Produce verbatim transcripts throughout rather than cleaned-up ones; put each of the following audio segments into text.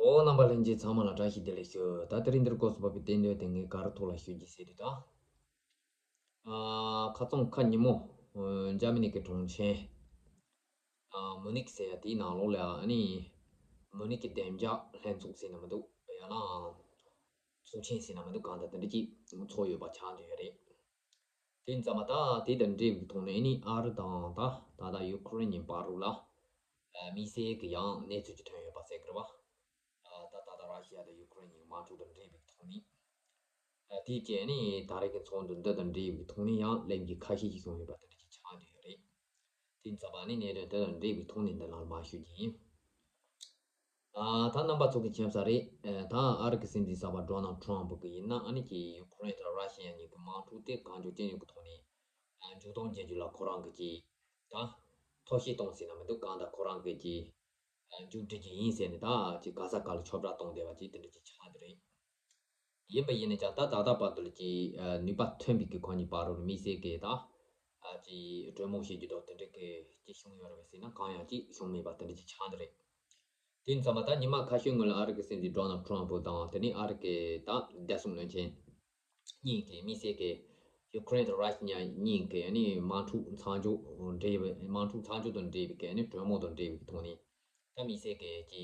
ཨོ་རྣམ་པ་ལྷན་རྒྱས་ཚང་མ་ལ་བཀྲ་ཤིས་བདེ་ལེགས་ཞུ། ད་དེ་རིང་འདིར་སྐོར་སུ་བབས་པའི་བསྟན་དོན་དེ་ངས་ག་རེ་ཐོག་ལ་ཞུ་རྒྱུ་ཟེར་དུས་ད། ཨ་ཁ་རྩང་ཁ་ཉིན་མོ་ཨ་འཇར་མ་ནི་གི་གྲོང་ཁྱེར་ཨ་མུ་ནིག་ཟེར་ཡ་དེའི་ནང་ལོགས་ལ་ཨ་ནི་མུ་ནིག་གི་བདེ་འཇགས་ལྷན་ཚོགས་ཟེར་ན་མི་འདུག་ཡང་ན་ཚོགས་ཆེན་ཟེར་ན་མི་འདུག་གང་ལྟར་དེ་འདྲ་ཅིག་ཚོགས་ཡོད་པ་ཆགས་བསྡད་ཡོད་རེད། དེ་ཙམ་པ་ད་དེ་དང་འབྲེལ་བའི་ཐོག་ནས་ནི་ཨ་རི་དང་ད་ད་ལྟ་ཡུ་ཁུ་རེན་གཉིས་བར་རུ་ལ་ཨ་དམིགས་བསལ་གྱི་ཡང་གནས་ཚུལ་ཅིག་ཐོན་ཡོད་པ་ཟེར་གི་རེད་བ། ཨ་ད་ད་ལྟ་ར་ཤི་ཡ་དང་ཡུ་ཁུ་རེན་གཉིས་དམག་འཁྲུག་དང་འབྲེལ་བའི་ཐོག་ནས་ཨ་དེའི་རྗེས་ནི་ད་རེས་ཀྱི་ཚོགས་འདུ་འདི་དང་འབྲེལ་བའི་ཐོག་ནས་ཡང་གླེང་གཞི་ཁ་ཤས་ཤིག་བྱུང་ཡོད་པ་དེ་འདྲ་ཅིག་ཆགས་བསྡད་ཡོད་རེད། དེ་ཙམ་པ་ནི་གནད་དོན་དེ་དང་འབྲེལ་བའི་ཐོག་ནས་འདི་ནང་ལ་མར་ཞུ་རྒྱུ་ཡིན། ཨ་ད་རྣམ་པ་ཚོ་གི་མཁྱེན་གསལ་རེད། ཨ་ད་ཨ་རི་གི་སྲིད་འཛིན་གསར་པ་ཌོ་ནལ་ཊམ་ཕུ་གི་ཡིན་ན་ཨ་ནི་ཀྱི་ཡུ་ཁུ་རེན་དང་ར་ཤི་ཡ་གཉིས་ཀྱི་དམག་འཁྲུག་དེ་གང་མགྱོགས་ཅི་མགྱོགས་ཀྱི་ཐོག་ནས་ཨ་མཇུག་སྡོམ་བྱེད་རྒྱུ་ལ་ཁོ་རང་གི་ཀྱི་ད་ཐབས་ཤེས་གཏོང་ཟེར་ན་མི་འདུག་གང་ལྟར་ཁོ་རང་གི་ཀྱི་ཨ་མཇུག་སྒྲིལ་གྱི་ཡིན་ཟེར་ནས་ད་ཀྱི་ག་ས་ག་ལ་ཁྱབ་བསྒྲགས་གཏོང་བསྡད་པ་ཅིག་དེ་འདྲ་ཅིག་ཆགས་བསྡད་རེད། ཡིན་པ་ཡིན་ན་ཀྱང་ད་ད་ལྟ་བར་དུ་ལ་ཀྱི་ཨ་ནུས་པ་ཐོན་པའི་གི་ཁོ་གཉིས་བར་རུ་དམིགས་བསལ་གྱི་ད་ཨ་ཀྱི་གྲོས་མོལ་བྱེད་རྒྱུ་དང་དེ་འདྲ་གི་ཅིག་བྱུང་ཡོད་རེད་པས་ཟེར་ན་གང་ཡང་ཅིག་བྱུང་མེད་པ་དེ་འདྲ་ཅིག་ཆགས་འདི་རེད། དེ་ཙམ་པ་ད་ཉི་མ་ཁ་ཤས་སྔོན་ལ་ཨ་རི་གི་སྲིད་འཛིན་ཌོ་ནལ་ཊམ་ཕུ་དང་དེ་ནས་ཨ་རི་གི་ད་བདེ་སྲུང་བློན་ཆེན་གཉིས་ཀྱིས་དམིགས་བསལ་གྱི་ཡུ་ཁུ་རེན་དང་ར་ཤི་ཡ་གཉིས་ཀྱི་ཨ་ནི་དམག་འཁྲུག་མཚམས་འཇོག་འབྲེལ་བའི་དམག་འཁྲུག་མཚམས་འཇོག་དང་འབྲེལ་བའི་གི་ཨ་ནི་གྲོས་མོལ་དང་འབྲེལ་བའི་གི་ཐོག་ནས་ད་དམིགས་བསལ་གྱི་ཀྱི་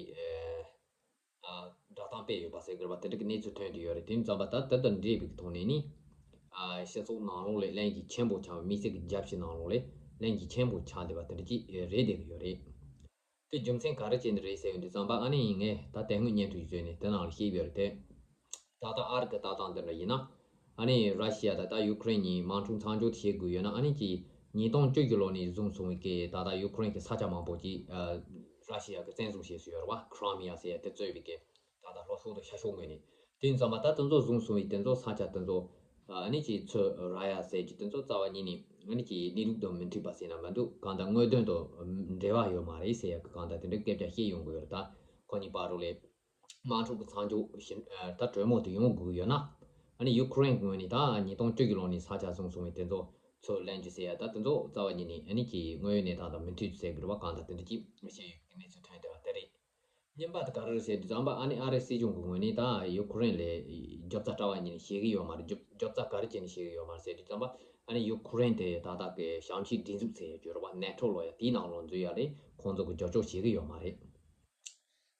ཨ་བསྒྲགས་གཏམ་སྤེལ་ཡོད་པ་ཟེར་དགོས་པ་དེ་འདྲ་གི་གནས་ཚུལ་ཐོན་བསྡད་ཡོད་རེད། དེ་ཙམ་པ་ད་དེ་དང་འབྲེལ་བའི་ཐོག་ནས་ནི་ཨ་སྤྱི་ཚོགས་ནང་ལོགས་ལ་གླེང་གཞི་ཆེན་པོ་ཆགས་པ་དམིགས་བསལ་གྱི་རྒྱལ་སྤྱི་ནང་ལོགས་ལ་གླེང་གཞི་ཆེན་པོ་ཆགས་བསྡད་པ་དེ་འདྲ་ཅིག་རེད་བསྡད་ཀྱི་ཡོད་རེད། དེ་རྒྱུ་མཚན་ག་རེ་བྱས་ནས་རེད་ཟེར་ཡོང་དུས་ཙམ་པ་ཨ་ནི་ངས་ད་དེ་སྔོན་བརྙན་ཐུང་ཞིག་བཟོས་ནས་དེ་ནང་ལ་བཤད་ཡོད་རེད་དེ། ད་ལྟ་ཨ་རི་གི་ལྟ་སྟངས་འདི་འདྲ་ཡིན་ན། ཨ་ནི་ར་ཤི་ཡ་དང་ད་ཡུ་ཁུ་རེན་གཉིས་དམག་འཁྲུག་མཚམས་འཇོག་བྱེད་དགོས་ཡོད་ན་ཨ་ནི་ཀྱི་ཉིས་སྟོང་བཅུ་གི་ལོ་ནས་བཟུང་སོང་བའི་གི་ད་ལྟ་ཡུ་ཁུ་རེན་གྱི་ས་ཆ་མང་པོ་ཅིག་ཨ་ར་ཤི་ཡ་གི་བཙན་བཟུང་བྱས་སུ་ཡོད་རེད་བ། ཁྲ་མི་ཡ་ཟེར་ཡ་དེ་གཙོས་པའི་གི་ད་ལྟ་ལྷོ་ཕྱོགས་དང་ཤར་ཕྱོགས་ངོས་ནས་དེ་ཙམ་པ་ད་དེ་ཚོ་བཟུང་སོང་བའི་དེ་ཚོ་ས་ཆ་དེ་ཚོ་ཨ་ནི་ཀྱི་ཚུར་རག་ཡ་ཟེར་གྱི་དེ་ཚོ་རྩ་བ་ཉིད་ནས་ཨ་ནི་ཀྱི་གནས་ལུགས་དང་མི་མཐུན་པ་ཟེར་ན་མི་འདུག་གང་ལྟར་དངོས་དོན་དང་འབྲེལ་བ་ཡོད་མ་རེད་ཟེར་ཡ་གི་གང་ལྟར་དེ་འདྲའི་སྐད་ཆ་བཤད་ཡོང་གི་ཡོད་རེད། ད་ཁོ་གཉིས་བར་རུ་ལས། དམག་འཁྲུག་གི་མཚམས་འཇོག་བཞིན་ཨ་ད་གྲོས་མོལ་དུ་ཡོང་དགོས་ཀྱི་ཡོད་ན། ཨ་ནི་ཡུ་ཁུ་རེན་ངོས་ནས་ད་ཉིས་སྟོང་བཅུ་གི་ལོ་ནས་ས་ཆ་བཟུང་སོང་བའི་དེ་ཚོ་ཚུར་ལེན་རྒྱུ་ཟེར་ཡ་ད་དེ་ཚོ་རྩ་བ་ཉིད་ནས་ཨ་ནི་ཀྱི་དངོས་ཡོད་གནས་སྟངས་དང་མི་མཐུན་ཟེར་གི་རེད་བ། གང་ལྟར་དེ་འདྲ་ཅིག་བཤད་ཡོད་ཀྱི་གནས་ཚུལ་ཐོན་བསྡད་པ་དེ་རེད། གཉིས་པ་དེ་ག་རེ་རེད་ཟེར་དུས་ཙམ་པ་ཨ་ནི་ཨ་རིའི་སྲིད་གཞུང་གི་ངོས་ནས་ད་ཡུ་ཁུ་རེན་ལ་རྒྱབ་རྩ་རྩ་བ་ཉིད་ནས་བྱེད་ཀྱི་ཡོད་མ་རེད། རྒྱབ་རྒྱབ་རྩ་ག་རེ་བྱས་ནས་བྱེད་ཀྱི་ཡོད་མ་རེད་ཟེར་དུས་ཙམ་པ་ཨ་ནི་ཡུ་ཁུ་རེན་དེ་ད་ལྟ་གི་ཞང་ཆིངས་སྒྲིག་འཛུགས་ཟེར་ཡ་ཡོད་རེད་བ། ནེ་ཊོ་ལབ་ཡ་དེའི་ནང་ལོགས་འཛུལ་ཡ་ལ་ཁོང་ཚོ་གི་རྒྱབ་སྐྱོར་བྱེད་ཀྱི་ཡོད་མ་རེད།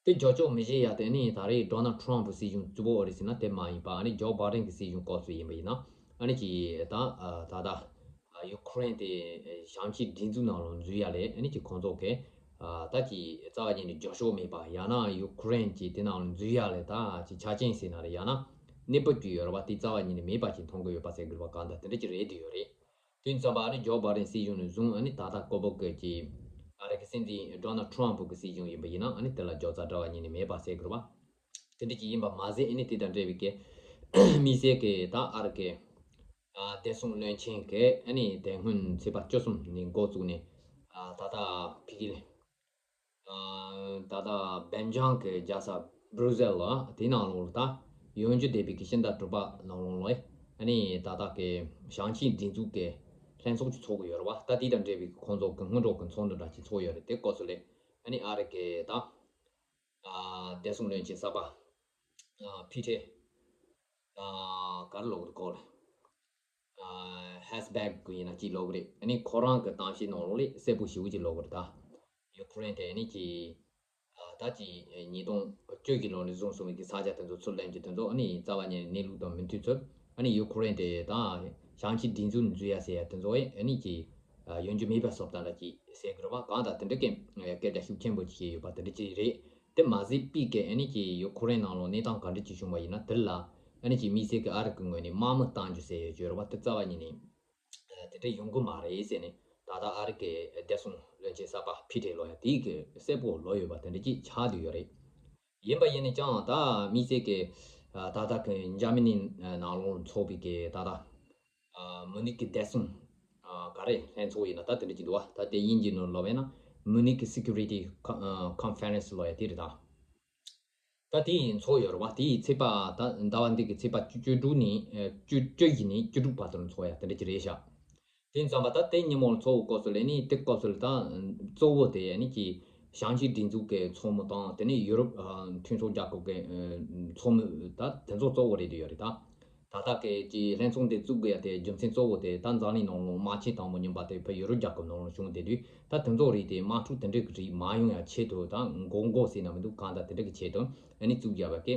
དེ་རྒྱབ་སྐྱོར་མི་བྱེད་ཡ་དེ་ནི་ད་རེས་ཌོ་ནལ་ཊམ་ཕུ་སྲིད་གཞུང་བཙུགས་པ་རེད་ཟེར་ན་དེ་མ་ཡིན་པ། ཨ་ནི་ཇོ་བྷའི་ཌེན་གྱི་སྲིད་གཞུང་སྐབས་སུ་ཡིན་པ་ཡིན་ན་ཨ་ནི་ཀྱི་ད་ད་ད་ཡུ་ཁུ་རེན་དེ་ཞང་ཆིངས་སྒྲིག་འཛུགས་ནང་ལ་འཛུལ་ཡ་ལས་ཨ་ནི་ཀྱི་ཁོང་ཚོ་གི་ད་ཀྱི་རྩ་བ་ཉིད་ནས་རྒྱབ་སྐྱོར་མེད་པ། ཡང་ན་ཡུ་ཁུ་རེན་གྱི་དེ་ནང་ལ་འཛུལ་ཡ་ལས་ད་ཀྱི་ཆ་རྐྱེན་ཟེར་ན་རེད། ཡང་ན་གནས་བབ་ཀྱི་ཡོད་རེད་བ། དེ་རྩ་བ་ཉིད་ནས་མེད་པ་ཞིག་མཐོང་གི་ཡོད་པ་ཟེར་དགོས་པ་གང་ལྟར་དེ་འདྲ་ཅིག་རེད་དེ་ཡོད་རེད། དེ་ཙམ་པ་ཨ་ནི་ཇོ་བྷའི་ཌེན་སྲིད་གཞུང་ནས་བཟུང་ཨ་ནི་ད་ལྟ་ཀོ་བོ་ཀེ་ཀྱི་ཨ་རི་གི་སྲིད་འཛིན་ཌོ་ནལ་ཊམ་ཕུ་གི་སྲིད་གཞུང་ཡིན་པ་ཡིན་ན་ཨ་ནི་དེ་ལ་རྒྱབ་རྩ་རྩ་བ་ཉིད་ནས་མེད་པ་ཟེར་དགོས་པ། དེ་འདྲ་ཅིག་ཡིན་པ་མ་ཟད་ཨ་ནི་དེ་དང་འབྲེལ་བའི་གི་དམིགས་བསལ་གི་ད་ཨ་རི་གི་ཨ་བདེ་སྲུང་བློན་ཆེན་གི་ཨ་ནི་དེ་སྔོན་ཚེས་པ་བཅུ་གསུམ་ནས་འགོ་བཙུགས་ནས་ཨ་ད་ལྟ་ཕ་གི་ལ། ཨ་ད་ལྟ་སྦེལ་ཇམ་གྱི་རྒྱལ་ས་བྷུ་རུ་སེལ་ལ་དེའི་ནང་ལོགས་ལ་ད་ཡོང་རྒྱུ་བསྡད་པའི་གི་ཕྱི་ཟླ་དྲུག་པ་ནང་ལོགས་ལ་ཨ་ནི་ད་ལྟ་གི་ཞང་ཆིངས་སྒྲིག་འཛུགས་ཀྱི་ལྷན་ཚོགས་ཅིག་ཚོགས་ཀྱི་ཡོད་རེད་བ། ད་དེ་དང་འབྲེལ་བའི་ཁོང་ཚོ་གི་སྔོན་འགྲོ་གི་ཚོགས་འདུ་འདྲ་ཅིག་ཚོགས་ཡོད་རེད། དེ་སྐབས་སུ་ལ་ཨ་ནི་ཨ་རི་གི་ད་ཨ་བདེ་སྲུང་བློན་ཆེན་གསར་པ་ཨ་ཕི་ཏྲེ་ཨ་ག་རེ་ལབ་དགོས་རེད། ཨ་ཧེ་སི་བྷེག་གི་ཡིན་ན་ཅིག་ལབ་གི་རེད། ཨ་ནི་ཁོ་རང་གི་གཏམ་བཤད་ནང་ལོགས་ལ་གསལ་པོ་ཞེ་པོ་ཅིག་ལབ་གི་རེད། ད་ཡུ་ཁུ་རེན་དེ་ཨ་ནི་ཅིག་ཨ་ད་ཅིག་ཉིས་སྟོང་བཅུ་གི་ལོ་ནས་བཟུང་སོང་བའི་གི་ས་ཆ་དེ་ཚོ་ཚུར་ལེན་རྒྱུ་དེ་ཚོ་ཨ་ནི་རྩ་བ་ཉིད་ནས་གནས་ལུགས་དང་མི་མཐུན་ཚུལ། ཨ་ནི་ཡུ་ཁུ་རེན་དེ་ད་ཞང་ཆིངས་སྒྲིག་འཛུགས་ནས་འཛུལ་ཡ་ཟེར་ཡ་དེ་ཚོ་ཨ་ནི་ཅིག་ཨ་ཡོང་རྒྱུ་མེད་པ་བཟོ་སྟངས་འདྲ་ཅིག་ཟེར་གི་རེད་བ། གང་ལྟར་དེ་འདྲ་གི་སྐད་ཆ་ཤུགས་ཆེན་པོ་ཅིག་བཤད་ཡོད་པ་དེ་འདྲ་ཅིག་རེད། དེ་མ་ཟད་པིག་གི་ཨ་ནི་ཀྱི་ཡུ་ཁུ་རེན་ནང་ལོགས་གནས་སྟངས་ག་འདྲ་ཅིག་བྱུང་བ་ཡིན་ན་དེ་ལ་ཨ་ནི་ཀྱི་དམིགས་བསལ་གྱི་ཨ་རི་གི་ངོས་ནས་དམག་མི་གཏང་རྒྱུ་ཟེར་ཡོད་ཀྱི་ཡོད་རེད་བ། དེ་རྩ་བ་ཉིད་ནས་ཨ་དེ་འདྲ་ཡོང་གི་མ་རེད་ཟེར་ནས་ད་ལྟ་ཨ་རི་གི་བདེ་སྲུང་བློན་ཆེན་གསར་པ་ཕི་ཏྲེ་ལབ་ཡ་དེ་གི་གསལ་པོ་ལབ་ཡོད་པ་དེ་འདྲ་ཅིག་ཆགས་བསྡད་ཡོད་རེད། ཡིན་པ་ཡིན་ན་ཀྱང་ད་དམིགས་བསལ་གྱི་ཨ་ད་ལྟ་གི་འཇར་མ་ནི་ནང་ལོགས་ཚོགས་པའི་གི་ད་ལྟ་ཨ་མུ་ནིག་གི་བདེ་སྲུང་ཨ་ག་རེ་ལྷན་ཚོགས་ཡིན་ན་ད་དེ་འདྲ་ཅིག་འདུག་བ། ད་དེ་དབྱིན་ཇིའི་ནང་ལབ་ཡ་ན་མུ་ནིག་གི་སི་ཀུ་རི་ཊི་ཁོན་ཕ་རེན་སི་ལབ་ཡ་དེ་རེད་ད། ད་དེ་ཚོགས་ཡོད་རེད་བ། དེའི་ཚེས་པ་ད་ཟླ་བ་འདི་གི་ཚེས་པ་བཅུ་བཅུ་དྲུག་ནས་ཨ་བཅུ་བཅུ་བཞི་ནས་བཅུ་དྲུག་བར་དུ་ཚོགས་ཡ་དེ་འདྲ་ཅིག་རེད་ཤག་དེ་ཙམ་པ་ད་དེ་ཉིན་མོར་ཚོགས་སྐབས་སུ་ལ་ནི་དེ་སྐབས་སུ་ལ་ད་གཙོ་བོ་དེ་ནི་ཀྱི་ ཞིང་ཆེན་སྒྲིག་འཛུགས་ཀྱི་ཚོགས་མི་དང་དེ་ནས་ཡུ་རོབ་ཨ་མཐུན་ཚོགས་རྒྱལ་ཁབ་ཀྱི་ཨ་ཚོགས་མི་ད་དེ་ཚོ་གཙོ་བོ་རེད་འདུག་ཡོད་རེད་ད། ད་ལྟ་གི་ཀྱི་ལྷན་ཚོགས་འདི་བཙུགས་དགོས་ཡ་དེ་རྒྱུ་མཚན་གཙོ་བོ་དེ་ད་འཛམ་གླིང་ནང་ལ་དམག་ཆེན་དང་པོ་གཉིས་པ་དེ་བོད་ཡུ་རོབ་རྒྱལ་ཁབ་ནང་ལ་བྱུང་བསྡད་དུས་ད་དེ་ཚོ་རིགས་དེ་དམག་འཁྲུག་དེ་འདྲ་གི་རིགས་མ་ཡོང་ཡ་ཆེད་དུ་ད་མགོ་མགོ་ཟེར་ན་མི་འདུག་གང་ལྟར་དེ་འདྲ་གི་ཆེད་དུ་ཨ་ནི་བཙུགས་བཞག་པ་གི་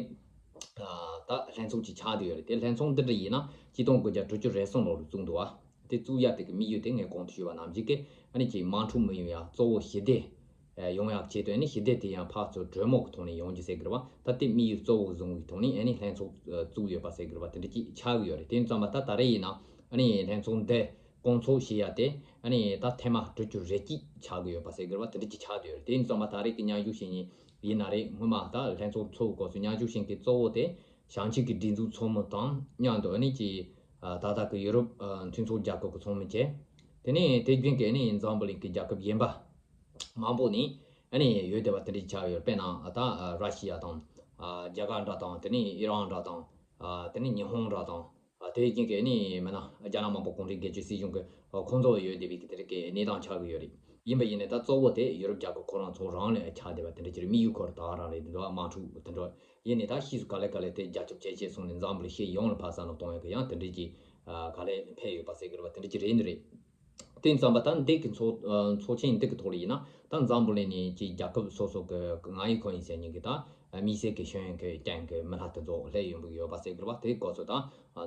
ད་ལྷན་ཚོགས་ཅིག་ཆགས་བསྡད་ཡོད་རེད། དེ་ལྷན་ཚོགས་འདི་འདྲ་ཡིན་ན་ཆིག་སྟོང་དགུ་བརྒྱ་དྲུག་ཅུ་རེ་གསུམ་ལོ་ལ་བཙུགས་འདུག་བ། དེ་བཙུགས་ཡ་དེ་གི་དམིགས་ཡུལ་དེ་ངས་གོང་དུ་ཞུས་པ་ནང་བཞིན་གི་ཨ་ནི་ཅིག་དམག་འཁྲུག་མི་ཡོང་ཡ་གཙོ་བོ་ཞི་བདེ་ཡོང་ཡག་ཆེད་དུ་ཨ་ནི་ཞི་བདེ་དེ་ཡང་ཕར་ཚུར་གྲོས་མོལ་གྱི་ཐོག་ནས་ཡོང་རྒྱུ་ཟེར་གི་རེད་བ། ད་དེ་དམིགས་ཡུལ་གཙོ་བོ་བཟུང་བའི་ཐོག་ནས་ཨ་ནི་ལྷན་ཚོགས་བཙུགས་ཡོད་པ་ཟེར་གི་རེད་བ། དེ་འདྲ་ཅིག་ཆགས་གི་ཡོད་རེད། དེ་ཙམ་པ་ད་ད་རེས་ཡིན་ན་ཨ་ནི་ལྷན་ཚོགས་འདི་སྐོང་ཚོགས་བྱེད་ཡ་དེ་ཨ་ནི་ད་ཐེངས་མ་དྲུག་ཅུ་རེ་གཅིག་ཆགས་གི་ཡོད་པ་ཟེར་གི་རེད་བ། དེ་འདྲ་ཅིག་ཆགས་བསྡད་ཡོད་རེད། དེ་ཙམ་པ་ད་རེས་ཀྱི་སྙན་ཞུ་བྱེད་མཁན་ཡིན་ན་རེད། སྔོན་མ་ད་ལྷན་ཚོགས་ཚོགས་སྐབས་སུ་སྙན་ཞུ་བྱེད་མཁན་གཙོ་བོ་དེ་ཞིང་ཆེན་གྱི་སྒྲིག་འཛུགས་ཚོགས་མི་དང་མཉམ་དུ་ཨ་ནི་ཀྱི་ད་ལྟ་གི་ཡུ་རོབ་མཐུན་ཚོགས་རྒྱལ་ཁབ་ཀྱི་ཚོགས་མི་བཅས། དེ་ནས་དེ་རྒྱུན་གྱི་ཨ་ནི་འཛམ་བུ་གླིང་གི་རྒྱལ་ཁབ་གཞན་པ་མང་པོ་ནས་ཨ་ནི་ཡོད་བསྡད་པ་དེ་འདྲ་ཆགས་ཡོད། དཔེར་ན་ད་ར་ཤི་ཡ་དང་རྒྱ་གར་འདྲ་དང་དེ་ནས་ཨི་རན་འདྲ་དང་དེ་ནས་ཉི་ཧོང་འདྲ་དང་དེ་རྒྱུན་གྱི་ཨ་ནི་མིན་ན་རྒྱ་ནག་དམར་པོ་གུང་ཁྲན་སྒེར་གཅོད་སྲིད་གཞུང་གི་ཁོང་ཚོ་ཡོད་བསྡད་པའི་དེ་འདྲ་གི་གནས་སྟངས་ཆགས་ཀྱི་ཡོད་རེད། ཡིན་པ་ཡིན་ནའི་ད་གཙོ་བོ་དེ་ཡུ་རོབ་རྒྱལ་ཁབ་ཁོ་རང་ཚོ་རང་ལ་ཆགས་བསྡད་པ་དེ་འདྲ་ཅིག་རེད། དམིགས་ཡུལ་ཁོ་རང་ད་ག་རང་རེད་འདུག་དམག་འཁྲུག་དེ་འདྲ་ཡིན་ནའི་ད་ཕྱིས་སུ་ག་ལེ་ག་ལེ་དེ་རྒྱ་ཁྱབ་ཇེ་ཆེ་སོང་ནས་འཛམ་བུ་གླིང་ཡོངས་ལ་ཕར་ས་ནང་གཏོང་ཡག་གི་ཡང་དེ་འདྲ་ཅིག་ག་ལེ་ཕེབས་ཡོད་པ་ཟེར་གི་རེད་བ། དེ་འདྲ་ཅིག་རེད་འདི་རེད། དེ་ཙམ་པ་ད་འདི་གི་ཚོགས་ཚོགས་ཆེན་འདི་གི་ཐོག་ལ་ཡིན་ན་ད་འཛམ་བུ་གླིང་ནས་ཀྱི་རྒྱལ་ཁབ་སོ་སོ་གི་ང་ཡི་ཁོ་ཡིན་ཟེར་མཁན་གྱི་ད་དམིགས་བསལ་གྱི་ཤེས་ཡོན་གྱི་རྐྱེན་གྱི་མི་སྣ་དེ་ཚོ་སླེབས་ཡོང་གི་ཡོད་པ་ཟེར་གི་རེད་བ། དེ་སྐོར་ཚོ་ད་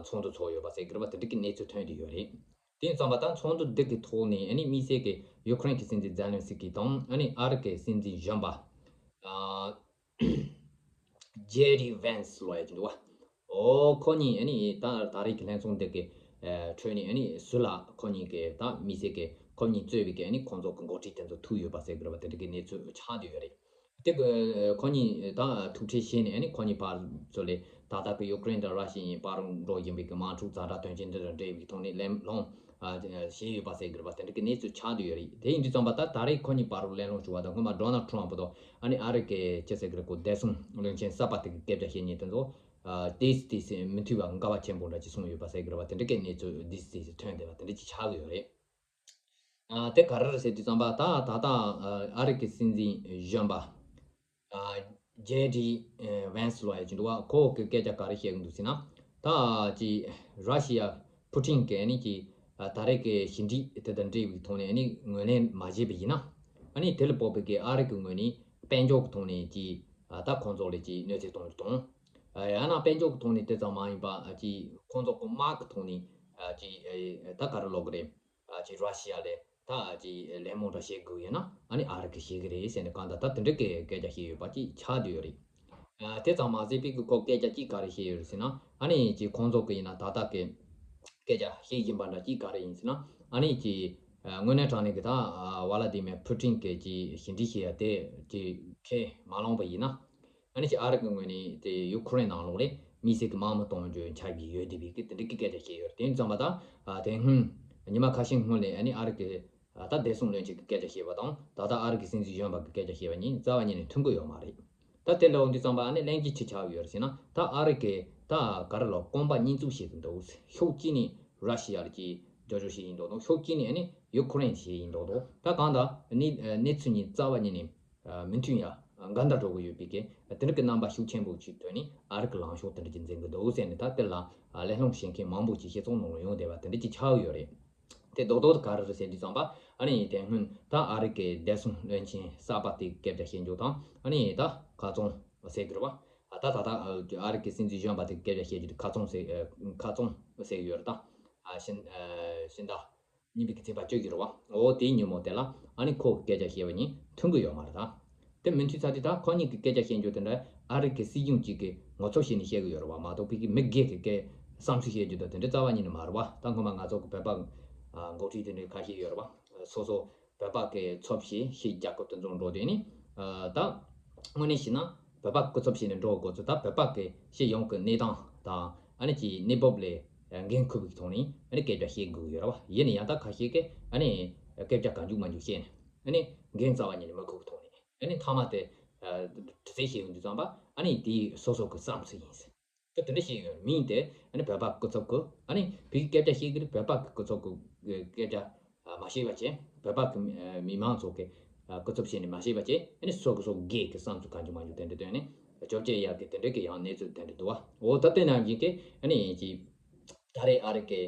ཚོགས་འདུ་ཚོགས་ཡོད་པ་ཟེར་གི་རེད་བ། དེ་འདྲ་གི་གནས་ཚུལ་ཐོན་བསྡད་ཡོད་རེད། དེ་ཙམ་པ་ད་ཚོགས་འདུ་འདི་གི་ཐོག་ནས་ཨ་ནི་དམིགས་བསལ་གྱི་ཡུ་ཁུ་རེན་གྱི་སྲིད་འཛིན་ཛེ་ལན་སི་ཀི་དང་ཨ་ནི་ཨ་རི་གི་སྲིད་འཛིན་གཞོན་པ་ཨ་ཇེ་ཌི་ཝན་སི་ལབ་ཡ་ཅིག་འདུག་བ། ཨོ་ཁོ་གཉིས་ཨ་ནི་ད་ད་རེས་ཀྱི་ལྷན་ཚོགས་འདི་གི་ཨ་ཁྲོད་ནས་ཨ་ནི་སུ་ལ་ཁོ་གཉིས་ཀྱི་ད་དམིགས་བསལ་གྱི་ཁོ་གཉིས་གཙོས་པའི་གི་ཨ་ནི་ཁོང་ཚོ་གི་འགོ་ཁྲིད་དེ་ཚོ་ཐུག་ཡོད་པ་ཟེར་གི་རེད་བ། དེ་འདྲ་གི་གནས་ཚུལ་ཆགས་བསྡད་ཡོད་རེད། དེ་གི་ཁོ་གཉིས་ད་ཐུག་འཕྲད་བྱས་ནས་ཨ་ནི་ཁོ་གཉིས་བར་ཚོ་ལས་ད་ལྟ་གི་ཡུ་ཀེ་རེན་དང་ར་ཤི་ཡའི་བར་འགྲོ་བཞིན་པའི་གི་དམག་འཁྲུག་ཛ་དྲག་དོན་རྐྱེན་འདི་དང་འབྲེལ་བའི་ཐོག་ནས་གླེང་སློང་བྱས་ཡོད་པ་ཟེར་གི་རེད་བ། དེ་འདྲ་གི་གནས་ཚུལ་ཆགས་བསྡད་ཡོད་རེད། དེ་ཡིན་དུས་ཙམ་པ་ད་ད་རེས་ཁོ་གཉིས་བར་དུ་གླེང་སློང་བྱུང་བ་དང་སྔོན་མ་ཌོ་ནལ་ཊམ་པ་དང་ཨ་ནི་ཨ་རི་གི་ཅི་ཟེར་གི་རེད་གོ་བདེ་སྲུང་བློན་ཆེན་གསར་པ་དེ་གི་སྐད་ཆ་བཤད་མཁན་དེ་ཚོ་ཏིས་ཏིས་མི་མཐུན་པ་འགལ་བ་ཆེན་པོ་འདྲ་ཅིག་གསུངས་ཡོད་པ་ཟེར་གི་རེད་བ། དེ་འདྲ་གི་གནས་ཚུལ་ཏིས་ཏིས་ཐོན་བསྡད་པ་དེ་འདྲ་ཅིག་ཆགས་ཀྱི་ཡོད་རེད། ཨ་དེ་ག་རེ་རེད་ཟེར་དུས་ཙམ་པ་ད་ད་ལྟ་ཨ་རི་གི་སྲིད་འཛིན་གཞོན་པ་ཨ་ཇེ་ཌི་ཝན་སི་ལབ་ཡ་ཅིག་འདུག་བ། ཁོ་གི་སྐད་ཆ་ག་རེ་བཤད་གི་འདུག་ཟེར་ན། ད་ཅི་ར་ཤི་ཡ་ཕུ་ཊིན་གི་ཨ་ནི་ཅི་ཨ་ད་རེས་ཀྱི་ཞི་འགྲིག་དེ་དང་འབྲེལ་བའི་ཐོག་ནས་ཨ་ནི་ངོས་ལེན་མ་བྱས་པ་ཡིན་ན། ཨ་ནི་དེ་ལ་དཔག་པའི་གི་ཨ་རི་གི་ངོས་ནས་དཔལ་འབྱོར་གི་ཐོག་ནས་ཅི་ཨ་ད་ཁོང་ཚོ་ལ་ཅི་གནོད་འཚེ་གཏོང་རྒྱུ་དང་། ཨ་ཡང་ན་དཔལ་འབྱོར་གི་ཐོག་ནས་དེ་ཙམ་མ་ཡིན་པ་ཨ་ཅི་ཁོང་ཚོ་གི་དམག་གི་ཐོག་ནས་ཨ་ཅི་ཨ་ད་ག་རེ་ལབ་གི་རེད། ཨ་ཅི་ར་ཤི་ཡ་ལས་ད་ཨ་ཅི་ལད་མོ་འདྲ་བྱེད་དགོས་ཡོད་ན་ཨ་ནི་ཨ་རི་གི་བྱེད་གི་རེད་ཟེར་ནས་གང་ལྟར་ད་དེ་འདྲ་གི་སྐད་ཆ་བཤད་ཡོད་པ་ཅིག་ཆགས་བསྡད་ཡོད་རེད། ཨ་དེ་ཙམ་མ་ཟད་པའི་གི་ཁོ་སྐད་ཆ་ཅིག་ག་རེ་བཤད་ཡོད་རེད་ཟེར་ན། ཨ་ནི་ཅི་ཁོང་ཚོ་གི་ཡིན་ན་ད་ལྟ་གི་སྐད་ཆ་བཤད་བཞིན་པ་འདྲ་ཅིག་ག་རེ་ཡིན་ཟེར་ན། ཨ་ནི་ཅི་ཨ་དངོས་གནས་དྲང་གནས་གི་ད་ཨ་ཝ་ལ་ཏི་མེ་ཕུ་ཊིན་གི་ཅི་ཞི་འགྲིག་བྱེད་ཡ་དེ་ཅི་ཁས་མ་བླངས་པ་ཡིན་ན། ཨ་ནི་ཅི་ཨ་རི་གི་ངོས་ནས་དེ་ཡུ་ཁུ་རེན་ནང་ལོགས་ལ་དམིགས་བསལ་གྱི་དམག་མི་གཏོང་རྒྱུ་འཆར་གཞི་ཡོད་བསྡད་པའི་གི་དེ་འདྲ་གི་སྐད་ཆ་བཤད་ཡོད་རེད། དེ་ཙམ་པ་ད་ཨ་དེ་སྔོན་ཉི་མ་ཁ་ཤས་སྔོན་ལ་ཨ་ནི་ཨ་རི་གི་ཨ་ད་བདེ་སྲུང་བློན་ཆེན་གྱི་སྐད་ཆ་བཤད་པ་དང་ད་ལྟ་ཨ་རི་གི་སྲིད་འཛིན་གཞོན་པ་གི་སྐད་ཆ་བཤད་པ་གཉིས་རྩ་བ་ཉིད་ནས་མཐུན་གི་ཡོད་མ་རེད། ད་དེ་ལབ་དུས་ཙམ་པ་ཨ་ནི་གླེང་གཞི་ཅི་ཆགས་ཡོད་རེད་ཟེར་ན། ད་ཨ་རི་གི་ད་ག་རེ་ལབ་གོམ་པ་གཉིས་བཙུགས་བྱེད་ཀྱི་འདུག་ཕྱོགས་གཅིག་ནས་ར་ཤི་ཡ་ལ་ཅིག་རྒྱབ་སྐྱོར་བྱེད་ཡིན་མདོག་མདོག་ཕྱོགས་གཅིག་ནས་ཨ་ནི་ཡུ་ཁུ་རེན་བྱེད་ཡིན་མདོག་མདོག་ད་གང་ལྟར་གནས་གནས་ཚུལ་གཉིས་རྩ་བ་ཉིད་ནས་མི་མཐུན་ཡ་འགལ་ཟླ་འགྲོ་གི་ཡོད་པའི་གི་དེ་འདྲ་གི་རྣམ་པ་ཤུགས་ཆེན་པོ་ཅིག་ཐོན་ནས་ཨ་རི་གི་ལངས་ཕྱོགས་དེ་འདྲ་ཅིག་འཛིན་གི་འདུག་ཟེར་ནས་ད་དེ་ལ་གླེང་སློང་བྱེད་མཁན་མང་པོ་ཅིག་སྤྱི་ཚོགས་ནང་ལ་ཡོང་བསྡད་པ་དེ་འདྲ་ཅིག་ཆགས་ཡོད་རེད། དེ་རྡོག་རྡོག་ག་རེ་རེད་ཟེར་དུས་ཙམ་པ་ཨ་ནི་དེ་སྔོན་ད་ཨ་རི་གི་བདེ་སྲུང་བློན་ཆེན་གསར་པ་དེ་སྐད་ཆ་བཤད་རྒྱུ་དང་ཨ་ནི་ད་ཁ་ཚོན་ཟེར་གི་རེད་བ། ད་ད་ད་ཨ་རི་གི་སྲིད་འཛིན་གཞོན་པ་དེ་སྐད་ཆ་བཤད་རྒྱུ་དེ་ཁ་ཚོན་ཟེར་ཁ་ཚོན་ཟེར་གི་ཡོད་རེད་ད། ཨ་ཤིན་ཤིན་ད་གཉིས་པའི་གི་ཚེས་པ་བཅུ་གི་རེད་བ། འོ་དེའི་ཉིན་མོ་དེ་ལ་ཨ་ནི་ཁོ་གི་སྐད་ཆ་བཤད་པ་གཉིས་མཐུན་གི་ཡོད་མ་རེད་ད། དེ་མི་མཐུན་ཚར་དུས་ད་ཁོ་གཉིས་ཀྱི་སྐད་ཆ་བཤད་རྒྱུ་དེ་འདྲ་ཨ་རི་གི་སྲིད་གཞུང་གཅིག་གིས་ངོ་ཚབ་བྱས་ནས་བཤད་གི་ཡོད་རེད་བ་མ་གཏོགས་ཕ་གི་མི་སྒེར་གྱི་སྐད་བསམ་ཚུལ་བཤད་རྒྱུ་དང་དེ་འདྲ་རྩ་བ་ཉིད་ནས་མ་རེད་བ། ད་སྔོན་མ་ང་ཚོ་གི་བོད་པ་འགོ་ཁྲིད་དེ་འདྲ་ཁ་ཤས་ཡོད་རེད་བ། སོ་སོ་བོད་པ་གི་ཚབ་བྱས་ཕྱི་རྒྱལ་ཁབ་དེ་ཚོར་འགྲོ་དུས་ནི་ད་དངོས་གནས་བྱས་ན་བོད་པ་སྐུ་ཚབ་བྱས་ནས་འགྲོ་དགོས་ཚུལ་ད་བོད་པ་གི་སྤྱི་ཡོངས་ཀྱི་གནས་སྟངས་དང་ཨ་ནི་ཅིག་གནས་བབ་ལ་འགན་འཁུར་བའི་ཐོག་ནས་ཨ་ནི་སྐད་ཆ་བཤད་དགོས་ཀྱི་ཡོད་རེད་བ། ཡིན་ན་ཡང་ད་ཁ་ཤས་ཀྱིས་ཨ་ནི་སྐད་ཆ་གང་མགྱོགས་མ་མགྱོགས་བཤད་ནས། ཨ་ནི་འགན་རྩ་བ་ཉིད་ནས་མི་འཁུར་གི་ཐོག་ནས། ཨ་ནི་མཐའ་མ་དེ་དྲི་རྩད་བྱེད་ཡོང་དུས་ཙམ་པ་ཨ་ནི་དེ་སོ་སོ་གི་བསམ་ཚུལ་ཡིན་ཟེར། ད་དེ་འདྲ་བཤད་ཡོང་མིན་དེ་ཨ་ནི་བོད་པ་སྐུ་ཚབ་ཀྱི་ཨ་ནི་བོད་ཀྱི་སྐད་ཆ་བཤད་གི་རེད། བོད་པ་གི་སྐུ་ཚབ་ཀྱི་སྐད་ཆ་མ་བཤད་པ་བྱས་བོད་པ་གི་མི་མང་ཚོ་གི་ སྐུ་ཚབ་བྱས་ནས་མ་བཤད་པ་བྱས། ཨ་ནི་སོ་སོ་སྒེར་གྱི་བསམ་ཚུལ་གང་བྱུང་མང་བྱུང་དེ་འདྲ་བཏོན་ནས་བཅོ་བརྒྱད་ཡག་གི་དེ་འདྲ་གི་ཡང་གནས་ཚུལ་དེ་འདྲ་འདུག་བ། འོ་ད་དེ་ནང་བཞིན་གྱི་ཨ་ནི་ཅི་ད་རེས་ཨ་རི་གི་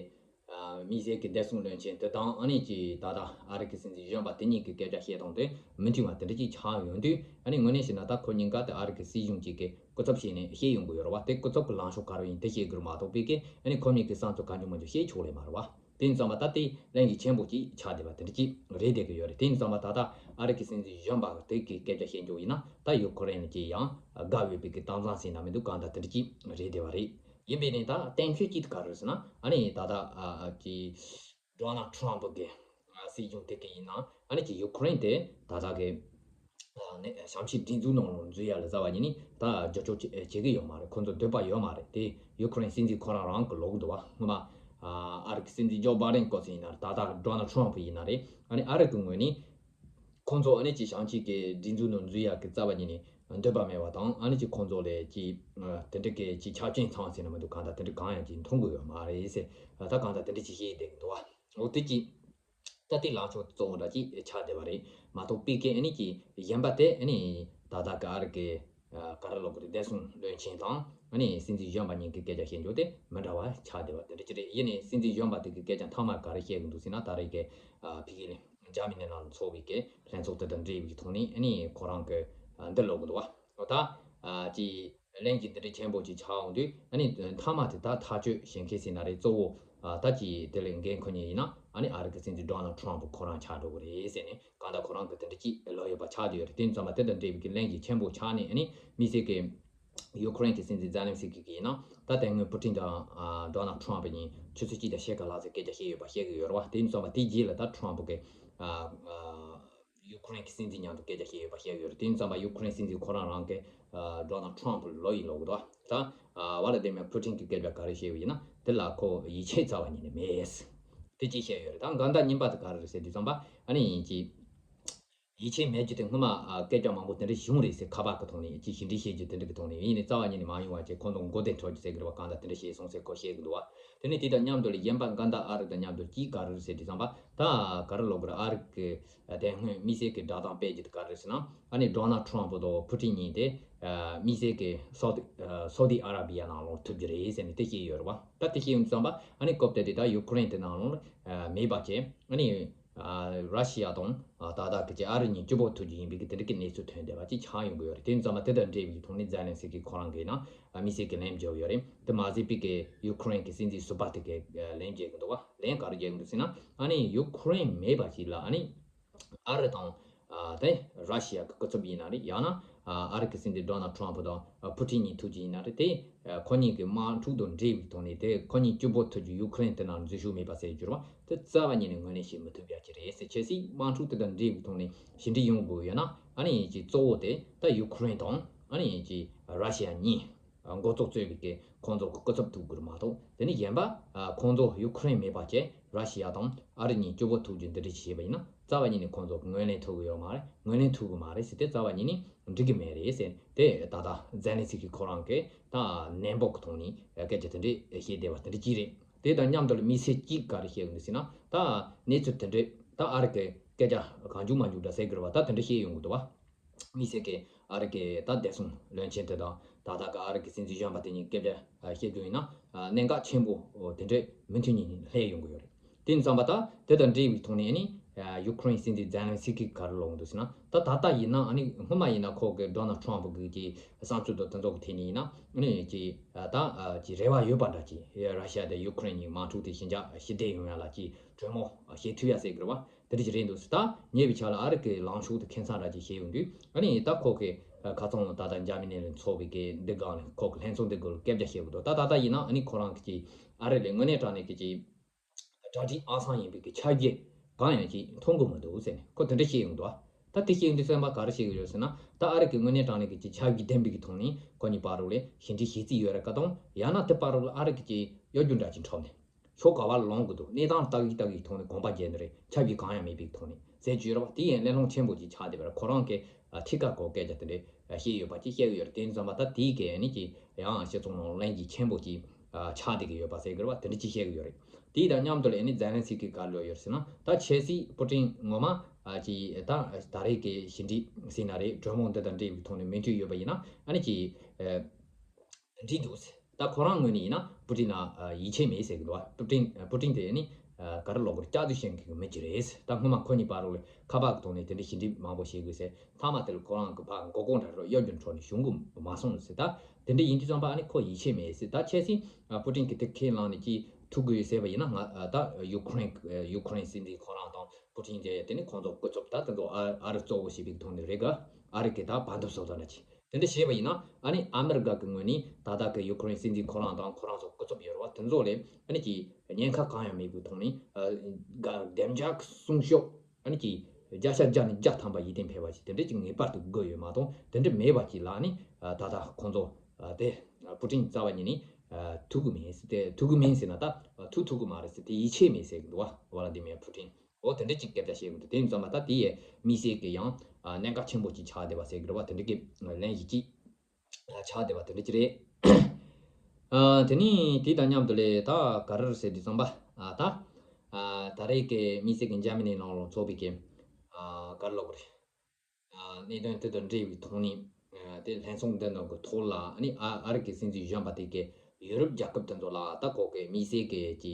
དམིགས་བསལ་གྱི་བདེ་སྲུང་བློན་ཆེན་དེ་དང་ཨ་ནི་ཅི་ད་ལྟ་ཨ་རི་གི་སྲིད་འཛིན་གཞོན་པ་དེ་གཉིས་ཀྱི་སྐད་ཆ་བཤད་སྟངས་དེ་མི་མཐུན་པ་དེ་འདྲ་ཅིག་ཆགས་ཡོང་དུས། ཨ་ནི་དངོས་གནས་བྱས་ན་ད་ཁོ་གཉིས་ཀ་དེ་ཨ་རི་གི་སྲིད་གཞུང་གཅིག་གི་སྐུ་ཚབ་བྱས་ནས་བཤད་ཡོང་གི་ཡོད་རེད་བ། དེ་སྐུ་ཚབ་ཀྱི་ལངས་ཕྱོགས་ག་རེ་ཡིན་དེ་བཤད་དགོས་རེད་མ་གཏོགས་པའི་གི་ཨ་ནི་ཁོ་གཉིས་ཀྱི་བསམ་ཚུལ་གང་བྱུང་མང་བྱུང་བཤད་ཆོག་ལེ་མ་རེད་བ། དེ་ཡིན་ཙང་མ་ད་ལྟའི་གླེང་གཞི་ཆེན་པོ་ཅིག་ཆགས་བསྡད་པ་དེ་འདྲ་ཅིག་རེད་བསྡད་ཀྱི་ཡོད་རེད། དེ་ཡིན་ཙང་མ་ད་ལྟ་ཨ་རི་གི་སྲིད་འཛིན་གཞོན་པ་དེ་གི་སྐད་ཆ་བཤད་རྒྱུ་ཡིན་ན། ད་ཡུ་ཁུ་རེན་ལ་ཅིག་ཡང་དགའ་འོས་པའི་གི་གཏམ་བཟང་ཟེར་ན་མི་འདུག་གང་ལྟར་དེ་འདྲ་ཅིག་རེད་བསྡད་པ་རེད། ཡིན་པས་ནི་ད་གཏན་འཁེལ་ཅིག་ག་རེ་ཟེར་ན། ཨ་ནི་ད་ལྟ་ཨ་ཅིག་ཌོ་ནལ་ཊམ་པ་གི་ཨ་སྲིད་གཞུང་དེ་གི་ཡིན་ན། ཨ་ནི་ཅིག་ཡུ་ཁུ་རེན་དེ་ད་ལྟ་གི་ཨ་ནི་ཞབས་ཕྱི་སྒྲིག་འཛུགས་ནང་ལ་འཛུལ་ཡ་ལ་རྩ་བ་ཉིད་ནས་ད་རྒྱབ་སྐྱོར་བྱེད་བྱེད་ཀྱི་ཡོད་མ་རེད། ཁོང་ཚོ་འདོད་པ་ཡོད་མ་རེད། དེ་ཡུ་ཁུ་རེན་སྲིད་འཛིན་ཁོ་རང་རང་གི་ལོག་འདུག་བ། སྔོན་མ་ཨ་ཨ་རི་གི་སྲིད་འཛིན་ཇོ་བྷའི་ཌེན་སྐབས་སུ་ཡིན་ན་རེད། ད་ལྟ་ཌོ་ནལ་ཊམ་པ་ཡིན་ན་རེད། ཨ་ནི་ཨ་རི་གི་ངོས་ནས་ཁོང་ཚོ་ཨ་ནི་ཅིག་ཞབས་ཕྱི་གི་སྒྲིག་འཛུགས་ནང་འཛུལ་ཡག་གི་རྩ་བ་ཉིད་ནས་འདོད་པ་མེད་པ་དང་། ཨ་ནི་ཅིག་ཁོང་ཚོ་ལས་ཅིག་དེ་འདྲ་གི་ཅིག་ཆ་རྐྱེན་ཚང་ཟེར་ན་མི་འདུག་གང་ལྟར་དེ་འདྲ་གང་ཡང་ཅིག་མཐོང་གི་ཡོད་མ་རེད་ཟེར། ད་གང་ལྟར་དེ་འདྲ་ཅིག་བཤད་བསྡད་ཀྱི་འདུག་བ། འོ་དེ་ཅིག་ད་ལྟའི་ལངས་ཕྱོགས་གཙོ་བོ་འདྲ་ཅིག་ཆགས་བསྡད་པ་རེད་མ་གཏོགས། པི་ཀེ་ཨ་ནི་ཅིག་གཞན་པ་དེ་ཨ་ནི་ད་ལྟ་གི་ཨ་རི་གི་ཨ་ག་རེ་ལབ་དགོས་རེད། བདེ་སྲུང་བློན་ཆེན་དང་ཨ་ནི་སྲིད་འཛིན་གཞོན་པ་གཉིས་ཀྱི་སྐད་ཆ་བཤད་རྒྱུ་དེ་མི་འདྲ་བ་ཆགས་བསྡད་པ་དེ་འདྲ་ཅིག་རེད། ཡིན་ནའི་སྲིད་འཛིན་གཞོན་པ་དེ་གི་སྐད་ཆ་མཐའ་མ་ག་རེ་བཤད་གི་འདུག་ཟེར་ན། ད་རེས་ཀྱི་ཨ་ཕ་གི་ལ་འཇར་མ་ནི་ནང་ལ་འཚོགས་པའི་གི་ལྷན་ཚོགས་དེ་དང་འབྲེལ་བའི་ཐོག་ནས་ཨ་ནི་ཁོ་རང་གི་ཨ་འདི་ལབ་གི་འདུག་བ། འོ་ད་ཨ་ཅིག་གླེང་གཞི་འདི་འདྲའི་ཆེན་པོ་ཅིག་ཆགས་འོང་དུས། ཨ་ནི་མཐའ་མ་དེ་ད་ཐག་གཅོད་བྱེད་མཁན་ཟེར་ན་རེད། གཙོ་བོ་ཨ་ད་ཅིག་དེ་ལས་འགན་འཁུར་མཁན་ཡིན་ན་ཨ་ནི་ཨ་རི་གི་སྲིད་འཛིན་ཌོ་ནལ་ཊམ་པ་ཁོ་རང་ཆགས་འགྲོ་གི་རེད་ཟེར་ནས་གང་ལྟར་ཁོ་རང་གི་དེ་འདྲ་ཅིག་ལབ་ཡོད་པ་ཆགས་བསྡད་ཡོད་རེད། དེ་ཡིན་ཙང་མ་དེ་དང་འབྲེལ་བའི་གི་གླེང་གཞི་ཆེན་པོ་ཆགས་ནས། ཨ་ནི་དམིགས་བསལ་གི་ཡུ་ཁུ་རེན་གྱི་སྲིད་འཛིན་ཛེ་ལན་སི་ཀི་གིས་ཡིན་ན། ད་དེ་སྔོན་ཕུ་ཊིན་དང་ཨ་ཌོ་ནལ་ཊམ་པ་གཉིས་ཆུ་ཚོད་གཅིག་དང་ཕྱེད་ཀ་ལྷག་ཙམ་སྐད་ཆ་བཤད་ཡོད་པ་བཤད་གི་ཡོད་རེད་བ། དེ་ཡིན་ཙང་མ་དེའི་རྗེས་ལ་ད་ཊམ་པ་གིས་ཨ་ཨ་ཡུ་ཁུ་རེན་གྱི་སྲིད་འཛིན་མཉམ་དུ་སྐད་ཆ་བཤད་ཡོད་པ་བཤད་ཡོད་རེད། དེ་ཡིན་ཙང་མ་ཡུ་ཁུ་རེན་སྲིད་འཛིན་ཁོ་རང་རང་གིས་ཨ་ཌོ་ནལ་ཊམ་པ་ལ་ལོ་ཡིན་ལབ་གི་འདུག་ད་ཨ་ཝ་ལ་དི་མིར་ཕུ་ཊིན་གྱི་སྐད་ཆ་ག་རེ་བཤད་ཡོད་ཡིན་ན། དེ་ལ་ཁོ་ཡིད་ཆེས་རྩ་བ་ཉིད་ནས་མེད། དེ་ཅིག་བཤད་ཡོད་རེད། ད་གང་ལྟར་རྙིང་པ་དེ་ག་རེ་རེད་ཟེར་དུས་ཙམ་པ། ཨ་ནི་ཡིན་གྱི་ཡིད་ཆེས་མེད་རྒྱུ་དེ་སྔོན་མ་ཨ་སྐད་ཆ་མང་པོ་དེ་འདྲ་བྱུང་རེད་ཟེར། ཁ་པར་གྱི་ཐོག་ནས་ཅིག་ཞི་འགྲིག་བྱེད་རྒྱུ་དེ་འདྲ་གི་ཐོག་ནས། ཡིན་ནའི་རྩ་བ་ཉིད་ནས་མ་ཡོང་བ་བྱས། ཁོང་ཚོ་མགོ་རྟིང་སྒྲོག་རྒྱུ་ཟེར་གི་རེད་བ། གང་ལྟར་དེ་འདྲ་བྱས་སོང་ཟེར་ཁོ་བཤད་གི་འདུག་བ། དེ་ནས་དེ་དང་མཉམ་དུ་ལ་གཞན་པ་གང་ལྟར་ཨ་རི་དང་མཉམ་དུ་ཅིག་ག་རེ་རེད་ཟེར་དུས་ཙམ་པ། ད་ག་རེ་ལབ་དགོས་རེད། ཨ་རི་གི་དེ་སྔོན་དམིགས་བསལ་གྱི་བསྒྲགས་གཏམ་སྤེལ་རྒྱུ་དེ་ག་རེ་རེད་ཟེར་ན། ཨ་ནི་ཌོ་ནལ་ཊམ་པ་དང་ཕུ་ཊིན་གཉིས་དེ་ཨ་དམིགས་བསལ་གྱི་སོ་ཏི་ཨ་སོ་ཏི་ཨ་ར་བི་ཡ་ནང་ལོགས་ཐུག་རྒྱུ་རེད་ཟེར་ནས་དེ་བཤད་ཡོད་རེད་བ། ད་དེ་བཤད་ཡོང་དུས་ཙམ་པ། ཨ་ནི་སྐབས་དེ་དུས་ད་ཡུ་ཁུ་རེན་དེ་ནང་ལོགས་ཨ་མེད་པ་བྱས། ཨ་ནི་ཨ་ར་ཤི་ཡ་དང་ཨ་ཏག་ཏག་གི་ཅིག་ཨ་རི་གཉིས་གཅིག་པོ་ཐུག་རྒྱུ་ཡིན་པའི་གི་དེ་འདྲ་གི་གནས་ཚུལ་ཐོན་བསྡད་པ་ཅིག་ཆགས་ཡོང་གི་ཡོད་རེད། དེ་ཡིན་ཙང་མ་དེ་དང་འབྲེལ་བའི་ཐོག་ནས་ཛེ་ལན་སི་ཀི་ཁོ་རང་གིས་ན་ཨ་དམིགས་བསལ་གྱི་ལན་བརྒྱབ་ཡོད་རེད། དེ་མ་ཟད་པའི་གི་ཡུ་ཁུ་རེན་གྱི་སྲིད་འཛིན་ཟུར་པ་དེ་གིས་ལན་བརྒྱབ་ཀྱི་འདུག་བ། ལན་ག་རེ་བརྒྱབ་ཀྱི་འདུག་ཟེར་ན། ཨ་ནི་ཡུ་ཁུ་རེན་མེད་པ་ཞིག་ལ་ཨ་ནི་ཨ་རི་དང་ཨ་དེ་ར་ཤི་ཡ་གི་སྐུ་ཚབ་ཡིན་ན་རེད། ཡང་ན་ཨ་ཨ་རི་གི་སྲིད་འཛིན་ཌོ་ནལ་ཊམ་པ་དང་ཨ་ཕུ་ཊིན་གཉིས་ཐུག་རྒྱུ་ཡིན་ན་རེད། དེ་ཨ་ཁོ་གཉིས་ཀྱི་དམག་འཁྲུག་དང་འབྲེལ་བའི་ཐོག་ནས་དེ་ཁོ་གཉིས་གཅིག་པོ་ཐུག་རྒྱུ་ཡུ་ཁུ་རེན་དེ་ནང་འཛུལ་ཞུགས་མེད་པ་ཟེར་རྒྱུ་རེད་བ། དེ་རྩ་བ་ཉིད་ནས་ངོས་ལེན་བྱེད་མི་ཐུབ་ཡ་ཅིག་རེད་ཟེར། གལ་སྲིད་དམག་འཁྲུག་དེ་དང་འབྲེལ་བའི་ཐོག་ནས་ཞི་འགྲིག་ཡོང་དགོས་ཡོད་ན། ཨ་ནི་ཅིག་གཙོ་བོ་དེ་ད་ཡུ་ཁུ་རེན་དང་ཨ་ནི་ཅིག་ར་ཤི་ཡ་གཉིས་འགོ་གཙོ་གཙོས་པའི་གི་ཁོང་ཚོ་གི་སྐུ་ཚབ་ཐུག་དགོས་རེད་མ་གཏོགས། དེ་ནས་གཞན་པ་ཨ་ཁོང་ཚོ་ཡུ་ཁུ་རེན་མེད་པ་བྱས་ར་ཤི་ཡ་དང་ཨ་རི་གཉིས་གཅིག་པོ་ཐུག་རྒྱུ་འདི་འདྲ་ཅིག་བྱས་པ་ཡིན་ན། རྩ་བ་ཉིད་ནས་ཁོང་ཚོ་གི་ངོས་ལེན་ཐུབ་ཀྱི་ཡོད་མ་རེད། ངོས་ལེན་ཐུབ་ཀྱི་མ་རེད་ཟེར། དེ་རྩ་བ་ཉིད་ནས་འགྲིག་གི་མེད་རེད་ཟེར། དེ་ད་ལྟ་ཛེ་ལན་སི་ཀི་ཁོ་རང་གིས་ད་ནན་པོ་གི་ཐོག་ནས་སྐད་ཆ་དེ་འདྲས་བཤད་བསྡད་པ་དེ་འདྲ་ཅིག་རེད། དེ་དང་མཉམ་དུ་ལ་དམིགས་བསལ་གཅིག་ག་རེ་བཤད་ཀྱི་འདུག་ཟེར་ན། ད་གནས་ཚུལ་དེ་འདྲས་ད་ཨ་རི་གི་སྐད་ཆ་གང་བྱུང་མང་བྱུང་འདྲ་ཟེར་གི་རེད་བ། ད་དེ་འདྲ་བཤད་ཡོང་གི་འདུག་བ། དམིགས་བསལ་གྱི་ཨ་རི་གི་ད་བདེ་སྲུང་བློན་ཆེན་དེ་དང་། ད་ལྟ་གི་ཨ་རི་གི་སྲིད་འཛིན་གཞོན་པ་དེ་གཉིས་སྐད་ཆ་བཤད་རྒྱུ་ཡིན་ན། གནད་འགག་ཆེན་པོ་དེ་འདྲས་མུ་མཐུད་ནས་སླེབས་ཡོང་གི་ཡོད་རེད། དེ་ཡིན་ཙང་མ་ད་དེ་དང་འབྲེལ་བའི་ཐོག་ནས་ནི་ཡུ་ཁུ་རེན་སྲིད་འཛིན་ཛེ་ལན་སི་ཀི་ག་རེ་ལབ་ཡོང་འདུག་ཟེར་ན། ད་ད་ལྟ་ཡིན་ན་ཨ་ནི་སྔོན་མ་ཡིན་ན་ཁོ་གི་ཌོ་ནལ་ཊམ་པ་གི་ཅིག་བསམ་ཚུལ་དང་དེ་ཚོ་གི་ཐད་ནས་ཡིན་ན། ཨ་ནི་ཅིག་ད་ཅིག་རེ་བ་ཡོད་པ་འདྲ། ཅིག་ར་ཤི་ཡ་དང་ཡུ་ཁུ་རེན་གཉིས་དམག་འཁྲུག་དེ་ཞི་འཇགས་ཞི་བདེ་ཡོང་ཡ་ལ་ཅིག་གྲོས་མོལ་བྱེད་ཐུབ་ཡ་ཟེར་གི་རེད་བ། དེ་འདྲ་ཅིག་རེད་འདུག་ཟེར། ད་ཉེ་བའི་ཆར་ལ་ཨ་རི་གི་ལངས་ཕྱོགས་དེ་ཁེ་མཚང་འདྲ་ཅིག་བྱས་ཡོང་དུས། ཨ་ནི་ད་ཁོ་གི་ཁ་སང་ད་ལྟ་འཇར་མ་ནི་ལ་འཚོགས་པའི་གི་འདི་སྒང་ནས་ཁོ་གི་ལྷན་ཚོགས་འདི་སྒང་ལ་སྐད་ཆ་བཤད་གི་འདུག་ད་ད་ལྟ་ཡིན་ན་ཨ་ནི་ཁོ་རང་གི་ཅིག་ཨ་རི་ལ་དངོས་གནས་དྲང་གནས་ཀྱི་ཅིག་གྲ་སྒྲིག་ཨང་སང་ཡིན་པའི་གི་ཆ་རྐྱེན་གང་ཡང་ཅིག་མཐོང་གི་མི་འདུག་ཟེར་ནས་ཁོ་དེ་འདྲ་བཤད་ཡོང་འདུག་ད་དེ་བཤད་ཡོང་དུས་ཙམ་པ་ག་རེ་བཤད་ཀྱི་ཡོད་ཟེར་ན། ད་ཨ་རི་གི་དངོས་གནས་དྲང་གནས་ཀྱི་ཅིག་ཆ་རྐྱེན་ལྡན་པའི་གི་ཐོག་ནས་ཁོ་གཉིས་བར་དུ་ལ་ཞི་འགྲིག་བྱེད་རྩིས་ཡོད་རེད་ག་དང་། ཡང་ན་དེ་བར་དུ་ལ་ཨ་རི་གི་ཅིག་གཡོ་སྒྱུ་འདྲ་ཅིག་འཁྲབ་ནས་ཕྱོགས་ག་བ་ལ་ལངས་དགོས་འདུག་གནས་སྟངས་ལ་ལྟ་གི་ལྟ་གི་ཐོག་ནས་གོམ་པ་རྒྱག་ནི་རེད། ཆ་རྐྱེན་གང་ཡང་མེད་པའི་ཐོག་ནས་ཟེར་རྒྱུ་ཡོད་རེད་བ། དེ་ཡང་གླེང་སློང་ཆེན་པོ་ཅིག་ཆགས་བསྡད་པ་རེད། ཁོ་རང་གིས་ཨ་ཐད་ཀར་ཁོ་སྐད་ཆ་དེ་འདྲ་བཤད་ཡོད་པ་ཅིག་བཤད་ཀྱི་ཡོད་རེད། དེ་ཡིན་ཙང་མ་ད་དེའི་གི་ཨ་ནི་ཅིག་ཡང་སྤྱི་ཚོགས་ནང་གླེང་གཞི་ཆེན་པོ་ཅིག་ཨ་ཆགས་བསྡད་ཀྱི་ཡོད་པ་ཟེར་གྱི་རེད་བ། དེ་འདྲ་ཅིག་བཤད་ཀྱི་ཡོད་རེད། དེ་དང་མཉམ་དུ་ལ་ཨ་ནི་ཛེ་ལན་སི་ཀི་ག་རེ་ལབ་ཡོད་ཟེར་ན། ད་ཆབ་སྲིད་པུ་ཏིན་ངོ་མ་ཨ་ཅི་ད་ད་རེས་ཀྱི་ཞི་འགྲིག་ཟེར་ན་རེད། གྲོས་མོལ་འདི་དང་འབྲེལ་བའི་ཐོག་ནས་མོས་མཐུན་ཡོད་པ་ཡིན་ན་ཨ་ནི་ཅི་འགྲིག་འདུག་ཟེར། ད་ཁོ་རང་ངོས་ནས་ཡིན་ན་པུ་ཏིན་ལ་ཡིད་ཆེས་མེད་ཟེར་གི་འདུག་བ། པུ་ཏིན་པུ་ཏིན་དེ་ནི་ག་རེ་ལབ་དགོས་རེད། སྐྱག་རྫུན་བཤད་མཁན་གྱི་མི་ཅིག་རེད། ད་སྔོན་མ་ཁོ་གཉིས་བར་ལ་ཁ་པར་གྱི་ཐོག་ནས་དེ་འདྲའི་ཞི་འགྲིག་མང་པོ་བྱེད་དགོས་ཟེར། མཐའ་མ་དེ་ལ་ཁོ་རང་གི་ཕར་མགོ་སྐོར་འདྲ་རོ་གཡོ་སྒྱུ་འཕྲོ་ནས་བྱུང་གི་མ་སོང་ཟེར། ད་དེ་འདྲ་ཡིན་དུས་ཙམ་པ་ཨ་ནི་ཁོ་ཡིད་ཆེས་མེད་ཟེར། ད་ཆབ་སྲིད་པུ་ཏིན་གྱིས་དེ་ཁས་བླངས་ནས་ཅིག་ཐུག་དགོས་ཟེར་བ་ཡིན་ན། ང་ད་ཡུ་ཁུ་རེན་ཡུ་ཁུ་རེན་སྲིད་འཛིན་ཁོ་རང་དང་པུ་ཏིན་དེ་དེ་ནི་ཁོང་ཚོ་སྐུ་ཚབ་ད་དེ་ཚོ་ཨ་ཨ་རི་གཙོ་བོ་བྱེད་པའི་ཐོག་ནས་རེད་ག་ཨ་རི་གི་ད་བར་འདུམ་བཟོ་སྟངས་འདྲ་ཅིག་དེ་འདྲ་བྱས་པ་ཡིན་ན་ཨ་ནི་ཨ་མི་རི་ཀ་གི་ངོས་ནས་ད་ལྟ་གི་ཡུ་ཁུ་རེན་སྲིད་འཛིན་ཁོ་རང་དང་ཁོ་རང་ཚོ་སྐུ་ཚབ་ཡོད་རེད་བ། དེ་ཚོ་ལས་ཨ་ནི་ཀྱི་ཉེན་ཁ་གང་ཡང་མེད་པའི་ཐོག་ནས་ཨ་བདེ་འཇགས་སྲུང་སྐྱོབ་ཨ་ནི་ཀྱི་བརྒྱ་ཆ་བརྒྱ་ནས་བརྒྱ་ཐམ་པ་ཡིད་བརྟན་འཕེར་བ་ཞིག་དེ་འདྲ་ཅིག་ངེས་པར་དུ་དགོས་ཡོད་མ་གཏོགས། དེ་འདྲ་མེད་པ་ཅིག་ལ་ཨ་ནི་ད་ལྟ་ཁོང་ཚོ་དེ་པུ་ཏིན་རྩ་བ་ཉིད་ནས་ཐུག་གི་མིན་ཟེར། དེ་ཐུག་གི་མིན་ཟེར་ན་ད་ཐུག་ཐུག་གི་མ་རེད་ཟེར། དེ་ཡིད་ཆེས་མེད་ཟེར་གི་འདུག་བ། ཝ་ལ་ཏི་མིར་པུ་ཏིན། འོ་དེ་འདྲ་ཅིག་སྐད་ཆ་བཤད་གི་འདུག་དེ་ཡིན་ཙམ་པ་ད་དེ་ཡས་དམིགས་བསལ་གྱི་ཡང་ཨ་གནད་འགག་ཆེན་པོ་ཅིག་ཆགས་བསྡད་པ་ཟེར་གི་རེད་བ། དེ་འདྲ་གི་ལན་ཞིག་ཅིག་ཨ་ཆགས་བསྡད་པ་དེ་འདྲ་ཅིག་རེད། ཨ་དེ་ནས་དེ་དང་མཉམ་དུ་ལས་ད་ག་རེ་རེད་ཟེར་དུས་ཙམ་པ་ཨ་ད་ཨ་ད་རེས་ཀྱི་དམིགས་བསལ་གྱི་འཇར་མ་ནི་ནང་ལ་ཚོགས་པའི་གི་ཨ་ག་རེ་ལབ་དགོས་རེད། ཨ་གནད་དོན་དེ་དང་འབྲེལ་བའི་ཐོག་ནས་ཨ་དེ་ལྷན་ཚོགས་འདི་ནང་གི་ཐོག་ལ་ཨ་ནི་ཨ་ཨ་རི་གི་སྲིད་འཛིན་གཞོན་པ་དེ་གིས་ཡུ་རོབ་རྒྱལ་ཁབ་དེ་ཚོ་ལ་ད་ཁོ་གི་དམིགས་བསལ་གྱི་ཀྱི་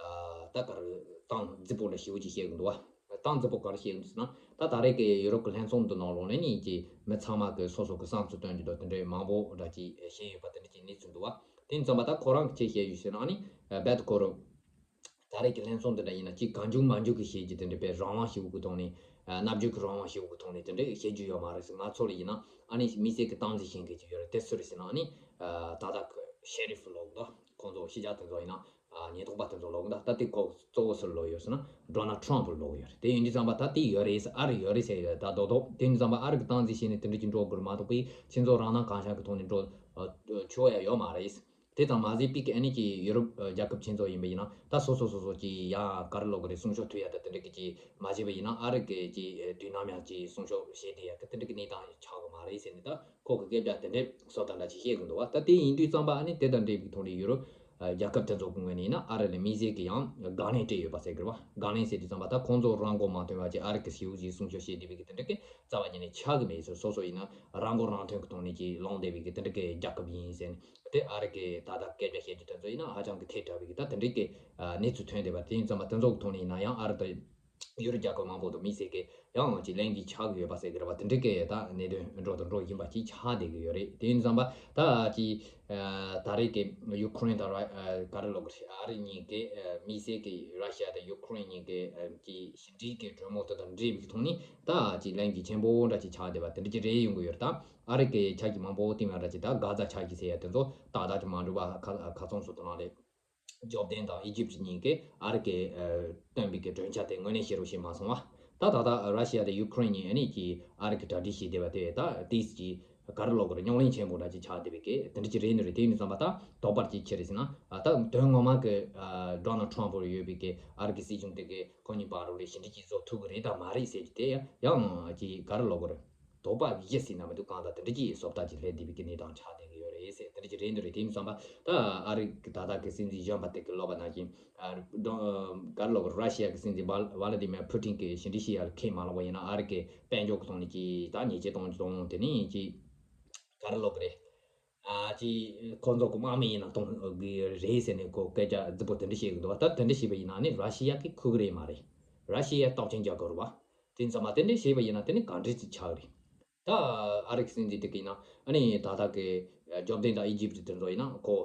ཨ་ད་ག་རེ་གཏམ་རྫིག་པོ་ལ་ཞེ་པོ་ཅིག་བཤད་གི་འདུག་བ། གཏམ་རྫིག་པོ་ག་རེ་བཤད་གི་འདུག་ཟེར་ན། ད་ད་རེས་ཀྱི་ཡུ་རོབ་ཀྱི་ལྷན་ཚོགས་འདི་ནང་ལོགས་ནས་ནི་ཀྱི་མི་ཚང་མ་གི་སོ་སོ་གི་བསམ་ཚུལ་སྟོན་རྒྱུ་དང་དེ་འདྲའི་མང་པོ་འདྲ་ཅིག་བཤད་ཡོད་པ་དེ་འདྲ་ཅིག་གནས་ཚུལ་འདུག་བ། དེ་ཡིན་ཙམ་པ་ད་ཁོ་རང་གིས་ཅི་བཤད་ཡོད་ཟེར་ན་ཨ་ནི་རྦད་དེ་ཁོ་རང་ད་རེས་ཀྱི་ལྷན་ཚོགས་འདི་འདྲ་ཡིན་ན་ཅིག་གང་བྱུང་མང་བྱུང་གི་བཤད་རྒྱུ་དེ་འདྲ་པའི་རང་དབང་ཞེ་པོ་གི་ཐོག་ནས་ཨ་རྣམ་འགྱུར་གྱི་རང་དབང་ཞེ་པོ་གི་ཐོག་ནས་དེ་འདྲ་བཤད་རྒྱུ་ཡོད་མ་རེད་ཟེར། ང་ཚོ་ལ་ཡིན་ན་ཨ་ནི་དམིགས་བསལ་གྱི་སྟངས་འཛིན་བྱེད་མཁན་ཅིག་ཡོད་རེད། དེ་སུ་རེད་ཟེར་ན་ཨ་ནི་ཨ་ད་ལྟ་གི་ཤེ་རིཕ་ལབ་གི་འདུག་ཁོང་ཚོ་ཤེས་བྱ་དེ་ཚོ་ཡིན་ན་ཨ་ཉེན་རྟོག་པ་དེ་ཚོ་ལབ་གི་འདུག་ད་དེ་ཁོ་གཙོ་བོ་སུ་ལ་ལབ་ཡོད་ཟེར་ན་ཌོ་ནལ་ཊམ་ཕུ་ལ་ལབ་ཡོད་རེད། དེ་ཡིན་དུས་ཙམ་པ་ད་དེ་ཡོད་རེད་ཟེར། ཨ་རི་ཡོད་རེད་ཟེར་ཡོད། ད་རྡོག་རྡོག་དེ་ཡིན་དུས་ཙམ་པ་ཨ་རི་གི་སྟངས་འཛིན་བྱས་ནས་དེ་འདྲ་ཅིག་འགྲོ་དགོས་རེད་མ་གཏོགས་པའི་ཁྱེད་ཚོ་རང་སྣང་གང་ཤར་གི་ཐོག་ནས་འགྲོ་ཨ་ཆོག་ཡ་ཡོད་མ་རེད། དེ་ཙམ་མ་ཟད་པའི་གི་ཨ་ནི་ཀྱི་ཡུ་རོབ་ཨ་རྒྱལ་ཁབ་ཆེ་ཚོ་ཡིན་པ་ཡིན་ན་ད་སོ་སོ་སོ་སོ་ཀྱི་ཡ་ག་རེ་ལབ་དགོས་རེད། སྲུང་སྐྱོབ་ཐུབ་ཡ་ད་དེ་འདྲ་གི་ཅིག་མ་བྱས་པ་ཡིན་ན་ཨ་རི་གི་ཅིག་དུས་ནམ་ཡང་ཅིག་སྲུང་སྐྱོབ་བྱེད་བསྡད་ཡ་གི་དེ་འདྲ་གི་གནས་སྟངས་ཆགས་དགོས་མ་རེད་ཟེར་ནས་ད་ཁོ་གི་སྐད་ཆ་དེ་འདྲའི་བཟོ་ལྟ་འདྲ་ཅིག་བཤད་གི་འདུག་བ། ད་དེ་ཡིན་དུས་ཙམ་པ་ཨ་ནི་དེ་དང་འབྲེལ་བའི་ཐོག་ནས་ཡུ་རོབ་ཨ་རྒྱལ་ཁབ་དེ་ཚོ་གི་ངོས་ནས་ཡིན་ན་ཨ་རི་ལ་དམིགས་བསལ་གི་ཡང་དགག་ལན་སྤྲད་ཡོད་པ་ཟེར་གི་རེད་བ། དགག་ལན་ཟེར་དུས་ཙམ་པ་ད་ཁོང་ཚོ་རང་མགོ་མ་ཐོན་པ་ཅིག་ཨ་རི་གི་ཞེ་པོ་ཅིག་སྲུང་སྐྱོབ་བྱེད་བསྡད་པའི་གི་དེ་འདྲ་གི་རྩ་བ་ཉིད་ནས་ཆགས་གི་མེད་ཟེར། སོ་སོ་ཡིན་ན་རང་མགོ་རང་ཐོན་གི་ཐོག་ནས་ཅིག་ལངས་བསྡད་པའི་གི་དེ་འདྲ་གི་རྒྱལ་ཁབ་ཡིན་ཟེར་ནས་དེ་ཨ་རི་གི་ད་ལྟ་སྐད་ཆ་བཤད་རྒྱུ་དེ་ཚོ་ཡིན་ན་ཧ་ཅང་གི་ཐལ་དྲགས་པའི་གི་ད་དེ་འདྲའི་གི་གནས་ཚུལ་ཐོན་བསྡད་པ་དེ་ཡིན་ཙམ་པ་དེ་ཚོ་གི་ཐོག་ནས་ཡིན་ན་ཡང་ཨ་རི་དང་ཡུ་རོབ་རྒྱལ་ཁབ་མང་པོ་དང་དམིགས་བསལ་གི་ཡང་ཅིག་ལན་གྱི་ཆགས་ཀྱི་ཡོད་པ་ཟེར་གི་རེད་བ། དེ་འདྲ་གི་ད་གནད་དོན་འགྲོ་དང་འགྲོ་བཞིན་པ་ཅིག་ཆགས་བསྡད་ཀྱི་ཡོད་རེད། དེ་ཡིན་ཙམ་པ་ད་ཅིག་ཨ་ད་རེས་ཀྱི་ཡུ་ཁུ་རེན་དང་ར་ཨ་ག་རེ་ལབ་དགོས་རེད། ཨ་རི་གཉིས་ཀྱི་ཨ་དམིགས་བསལ་གྱི་ར་ཤི་ཡ་དང་ཡུ་ཁུ་རེན་གཉིས་ཀྱི་ཨ་ཀྱི་ཞི་འགྲིག་གི་གྲོས་མོལ་དེ་དང་འབྲེལ་བའི་ཐོག་ནས་ད་ཅིག་ལན་གྱི་ཆེན་པོ་འདྲ་ཅིག་ཆགས་བསྡད་པ་དེ་འདྲ་ཅིག་རེད་ཡོང་གི་ཡོད་རེད། ད་ཨ་རི་གི་ཆ་གི་མང་པོ་བསྟན་པ་འདྲ་ཅིག་ད་གྷ་ཛ་ཆ་གི་ཟེར་ཡ་དེ་ཚོ་ཏག་ཏག་ཅིག་མ་འགྲུབ་པ་ཁ་ཁ་ཚོན་སོ་དེ་ནང་ལས། འབྱོར་ལྡན་དང་ཨི་ཇིབ་གཉིས་ཀས་ཨ་རི་གས་ཨ་བཏོན་པའི་གི་གྲོས་འཆར་དེ་ངོས་ལེན་བྱེད་རོགས་བྱས་མ་སོང་བ། ད་ད་ལྟ་ར་ཤི་ཡ་དང་ཡུ་ཁུ་རེན་གཉིས་ཨ་ནི་ཀྱི་ཨ་རི་གི་གྲ་སྒྲིག་བྱས་བསྡད་པ་དེ་ད་ཏིས་ཀྱི་ག་རེ་ལབ་དགོས་རེད། རྙོག་གླེང་ཆེན་པོ་འདྲ་ཅིག་ཆགས་བསྡད་པའི་གི་དེ་འདྲ་ཅིག་རེད་འདུག་རེད། དེ་ཡིན་དུས་ཙམ་པ་ད་དོགས་པ་ཅིག་ཆི་རེད་ཟེར་ན། ཨ་ད་དོན་ངོ་མ་གི་ཨ་ཌོ་ནལ་ཊམ་ཕུ་ལ་ཡོད་པའི་གི་ཨ་རི་གི་སྲིད་གཞུང་དེ་གི་ཁོ་གཉིས་བར་ལ་ཞི་འགྲིག་ཅིག་བཟོ་ཐུབ་ཀྱི་རེད་དང་མ་རེད་ཟེར་རྒྱུ་དེ་ཡང་ཅིག་ག་རེ་ལབ་དགོས་རེད། དོགས་པ་བཞི་ཟིན་ན་མི་འདུག་གང་ལྟར་དེ་འདྲ་ཅིག་བཟོ་ལྟ་ཅིག་སླེབས་བསྡད་པའི་གི་གནས་སྟངས་ཆགས་བསྡད་ཀྱི་ཡོད་རེད་ཟེར། དེ་འདྲ་ཅིག་རེད་འདུག་རེད། དེ་ཡིན་དུས་ཙམ་པ་ད་ཨ་རི་གི་ད་ལྟ་གི་སྲིད་འཛིན་གཞོན་པ་དེ་གི་ལབ་པ་ནང་བཞིན་ཨ་ཀྲོ་ག་རེ་ལབ་དགོས། ར་ཤི་ཡ་གི་སྲིད་འཛིན་ཝ་ཝ་ལ་ཏི་མེར་ཕུ་ཏིན་གི་ཞི་འགྲིག་བྱེད་ཡ་ལ་ཁས་མ་བླངས་པ་ཡིན་ན་ཨ་རི་གི་དཔལ་འབྱོར་གི་ཐོག་ནས་ཅིག་ད་ཉེས་ཆད་གཏོང་རྒྱུ་དང་དེ་ནས་ཅིག་ག་རེ་ལབ་དགོས་རེད། ཨ་ཅིག་ཁོ་ཚོ་གི་དམག་མི་ཡིན་ན་གཏོང་གི་རེད་ཟེར་ནས་ཁོ་སྐད་ཆ་རྫིག་པོ་དེ་འདྲ་བཤད་གི་འདུག་བ། ད་དེ་འདྲ་བཤད་པ་ཡིན་ན་ནི་ར་ཤི་ཡ་གིས་ཁུག་གི་རེད་མ་རེད། ར་ཤི་ཡ་སྟོབས་ཆེན་རྒྱལ་ཁབ་རེད་བ། དེ་ཙམ་མ་དེ་འདྲ་བྱས་པ་ཡིན་ན་དེ་ནི་ག་འདྲ་ཅིག་ཆགས་རེད། ད་ཨ་རི་གི་སྲིད་འཛིན་དེ་གི་ཡིན་ན་ཨ་ནི་ད་ལྟ་གི་འབྱོར་ལྡན་དང་ཨི་ཇིབ་དེ་ཚོ་ཡིན་ན་ཁོ་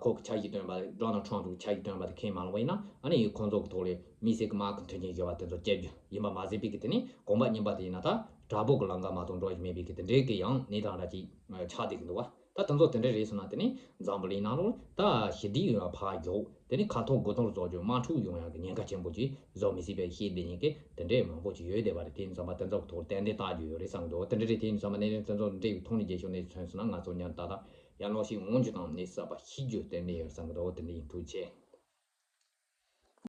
ཁོ་གི་ཆ་ཞིག་བཏོན་པ་ཌོ་ནལ་ཊམ་ཕུ་གི་ཆ་ཞིག་བཏོན་པ་དེ་ཁས་མ་བླངས་པ་ཡིན་ན་ཨ་ནི་ཁོང་ཚོ་གི་ཐོག་ལས་དམིགས་བསལ་གི་དམག་གི་མཐུན་རྐྱེན་སྦྱོར་བ་དེ་ཚོ་བཅད་རྒྱུ་ཡིན་པ་མ་ཟད་པའི་གི་དེ་ནི་གོམ་པ་རྙིང་པ་དེ་ཡིན་ན་ད་དྲག་པོ་གི་ལམ་ཁ་མ་གཏོགས་འགྲོ་རྒྱུ་མེད་པའི་གི་དེ་འདྲའི་གི་ཡང་གནས་སྟངས་འདྲ་ཅིག་ཆགས་བསྡད་གི་འདུག་བ། ད་དེ་ཚོ་དེ་འདྲ་རེད་སོང་ན་དེ་ནི་འཛམ་བུ་གླིང་ནང་ལོགས་ད་ཞི་བདེ་ཡོང་བ་ཕར་རྒྱོབ། དེ་ནི་ཁ་ཐོར་དགུ་ཐོར་བཟོ་རྒྱུ་དམག་འཁྲུག་ཡོང་ཡག་གི་ཉེན་ཁ་ཆེན་པོ་ཅིག་བཟོ་མི་སྲིད་པའི་ཤེས་བདེ་ཉེན་ཁ་དེ་འདྲའི་མང་པོ་ཅིག་ཡོད་བསྡད་པ་རེད། དེ་ཡིན་ཙམ་པ་དེ་ཚོ་ཐོག་ཏན་ཏན་བལྟ་རྒྱུ་ཡོད་རེད་བསམ་གི་འདུག་དེ་འདྲ་རེད། དེ་ཡིན་ཙམ་པ་གནད་དོན་དེ་ཚོ་འབྲེལ་བའི་ཐོག་ནས་རྒྱས་ཤོག་ནས་མཚོན་སོང་ན་ང་ཚོ་ཉར་ཏག་ཏག་ཡར་ལོག་ཞིག་འོང་རྒྱུ་དང་གནས་གསར་པ་ཤེས་རྒྱུ་ཏན་ཏན་ཡོད་བསམ་གི་འདུག་དེ་འདྲ་ཡིན། ཐུགས་རྗེ་ཆེ།